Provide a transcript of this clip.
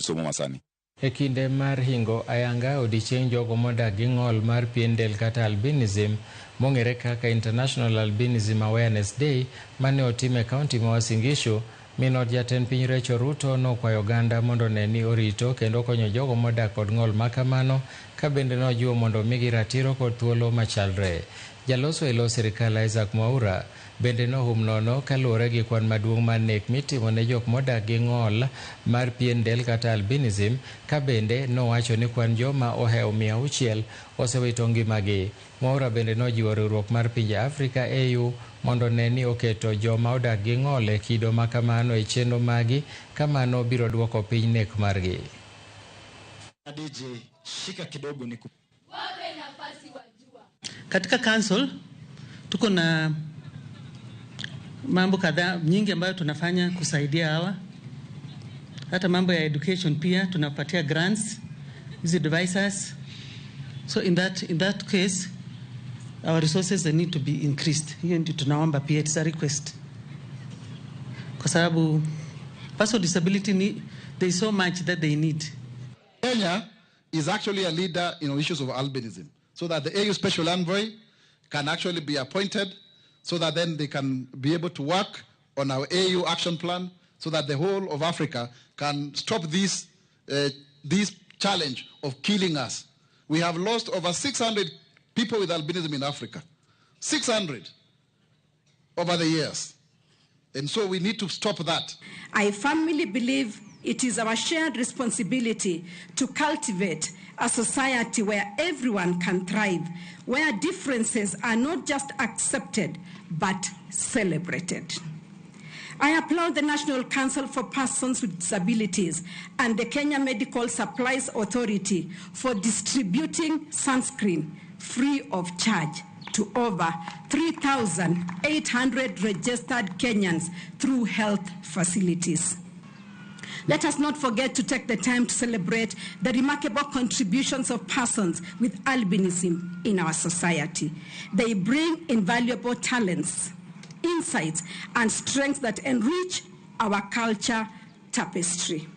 somo masani. E kinde mar hingo ayanga odiechieng jogo modak gi ng'ol mar pien del kata albinism mong'ere kaka International Albinism Awareness Day mane otim e kaunti ma Uasin Gishu, min od jatend piny Rachel Ruto nokwayo oganda mondo one ni orito kendo konyo jogo modak kod ng'ol makamano ka bende nojiwo mondo omigi ratiro kod thuolo machalre. Jaloso e lo sirikal Isaac Mwaura bende nohum nono kaluwore gi kwan maduong' mar nek mitimo ne jok modak gi ng'ol mar pien del kata albinism ka bende nowacho ni kwan joma ohewo 600 osewito ngimagi. Mwaura bende nojiwo riwruok mar pinje Afrika AU mondo one ni oketo joma odak gi ng'ol e kido makamano e chenro magi ka mano biro duoko piny nek margi. DJ, shika kidogo ni Katika council tuko na mambo kadhaa nyingi ambayo tunafanya kusaidia hawa, hata mambo ya education pia tunapatia grants hizi devices. So in that case our resources, they need to be increased. Hiyo ndio tunaomba pia, it's a request, kwa sababu person disability ni, there is so much that they need. Kenya is actually a leader in issues of albinism, so that the AU Special Envoy can actually be appointed, so that then they can be able to work on our AU action plan, so that the whole of Africa can stop this challenge of killing us. We have lost over 600 people with albinism in Africa. 600 over the years. And so we need to stop that. I firmly believe it is our shared responsibility to cultivate a society where everyone can thrive, where differences are not just accepted, but celebrated. I applaud the National Council for Persons with Disabilities and the Kenya Medical Supplies Authority for distributing sunscreen free of charge to over 3,800 registered Kenyans through health facilities. Let us not forget to take the time to celebrate the remarkable contributions of persons with albinism in our society. They bring invaluable talents, insights, and strengths that enrich our culture tapestry.